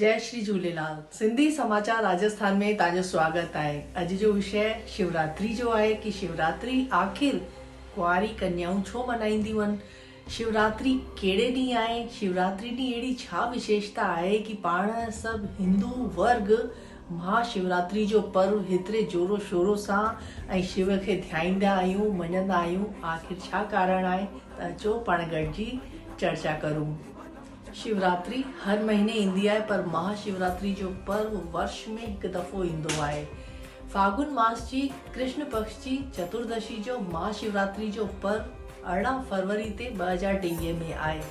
جئي شري جهوليلال سنڌي سماچار راجسٿان ۾ توهان جو سواگت آهي اڄ جو وشيه شوراتري جو آهي ڪي شوراتري آخر ڪنواري ڪنيائون ڇو منائينديون آهن شوراتري ڪهڙي ڏينهن آهي شوراتري ڏينهن اهڙي ڇا وشيشتا آهي ڪي پاڻ سڀ هندو ورگ مها شوراتري جو پرو هيتري زورو شورو سان ۽ شو کي ڌيائيندا آهيون مڃندا آهيون آخر ڇا ڪارڻ آهي ته اچو پاڻ گڏجي چرچا ڪرون. شوراتري هر مهيني ايندي آهي پر مها شوراتري جو پرو ورش ۾ هڪ دفعو ايندو آهي. ڦاڳن ماس جي ڪرشن پڪش جي چتردشي جو مها شوراتري جو پرو 18 فروري تي 2023 ۾ آهي.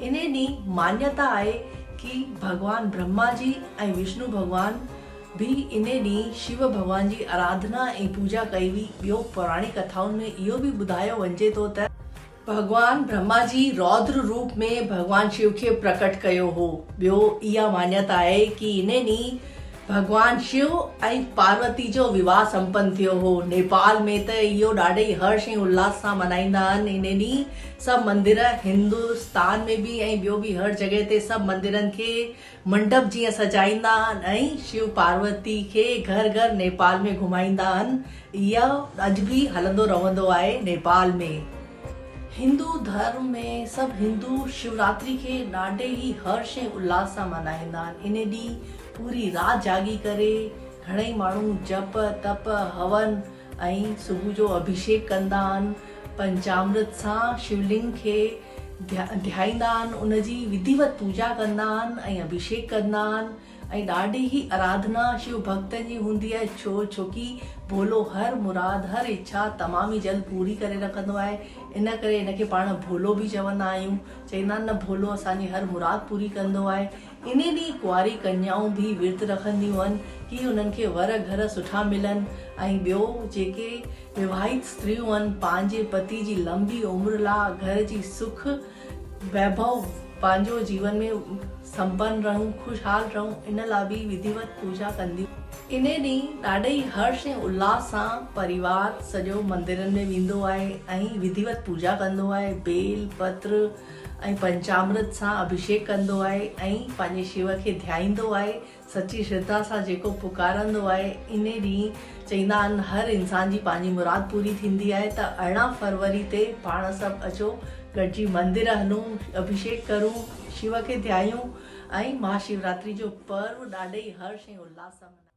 انهي ڏينهن مانيتا آهي ڪي ڀڳوان برهما جي ۽ وشنو ڀڳوان به انهي ڏينهن شو ڀڳوان جي آراڌنا ۽ پوڄا ڪئي هئي. ٻيو پراڻي ڪٿائن ۾ اهو به ٻڌايو وڃجي ٿو ته. ڀڳوان برهما جي رودر روپ ۾ ڀڳوان شو کي پرڪٽ ڪيو هو. ٻيو اها مانيتا آهي ڪي انهي ڏينهن ڀڳوان شو ۽ پاروتي جو وواهه سمپن ٿيو هو. نيپال ۾ ته اهو ڏاڍي هرش ۽ الاس سان منائيندا آهن. انهي ڏينهن سڀ مندر هندستان ۾ به ۽ ٻيو به هر جڳهه تي سڀ مندرن کي منڊپ جيئن سجائيندا آهن ۽ شو پاروتي کي گهر گهر نيپال ۾ گهمائيندا آهن. اهو اڄ به هلندو رهندو آهي نيپال ۾. هندو ڌرم ۾ سڀ هندو شوراتري کي ڏاڍي ئي هرش ۽ الاس سان ملهائيندا آهن. انهي ڏينهن پوري رات جاڳي ڪري گهڻئي ماڻهو جپ، تپ، هون ۽ صبح جو اڀيشيڪ ڪندا آهن. پنچامرت سان شولنگ کي ڌيائيندا آهن، ان جي وڌيوت پوڄا ڪندا آهن ۽ اڀيشيڪ ڪندا آهن ۽ ڏاڍي ئي اراڌنا شو ڀڳتن جي هوندي آهي ڇو ڇوڪي ڀولو هر مراد هر اڇا تمام ئي جلد پوري ڪري رکندو آهي ان ڪري ان کي پاڻ ڀولو به چوندا آهيون چئيندا آهن نه ڀولو اسان جي هر مراد پوري ڪندو آهي انهي ڏينهن ڪنواري ڪنيائون به ورت رکنديون آهن ڪي انهن کي ور گهر سٺا ملن ۽ ٻيو جيڪي وواهت استريون آهن پنهنجي پتي جي لمبي عمر لا گهر جي سک ويڀو پنهنجو جيون ۾ سمپن رهون خوشحال رهون ان لا به وڌيوت پوڄا ڪنديون. انهي ڏينهن ڏاڍي ئي هرش ۽ الاس سان پريوار سڄو مندرن ۾ ويندو آهي ۽ وڌيوت پوڄا ڪندو آهي بيل پتر ۽ پنچامرت سان اڀيشيڪ ڪندو آهي ۽ پنهنجي شو کي ڌيائيندو آهي سچي شرڌا سان جيڪو پڪارندو آهي انهي ڏينهن چئيندا آهن هر انسان جي پنهنجي مراد پوري ٿيندي آهي ته 18 فروري تي پاڻ سڀ اچو گڏجي مندر هلون اڀيشيڪ ڪرون شو کي ڌيايون ۽ مها شوراتري جو پرو ڏاڍي ئي هرش ۽ الاس سان ملهايون.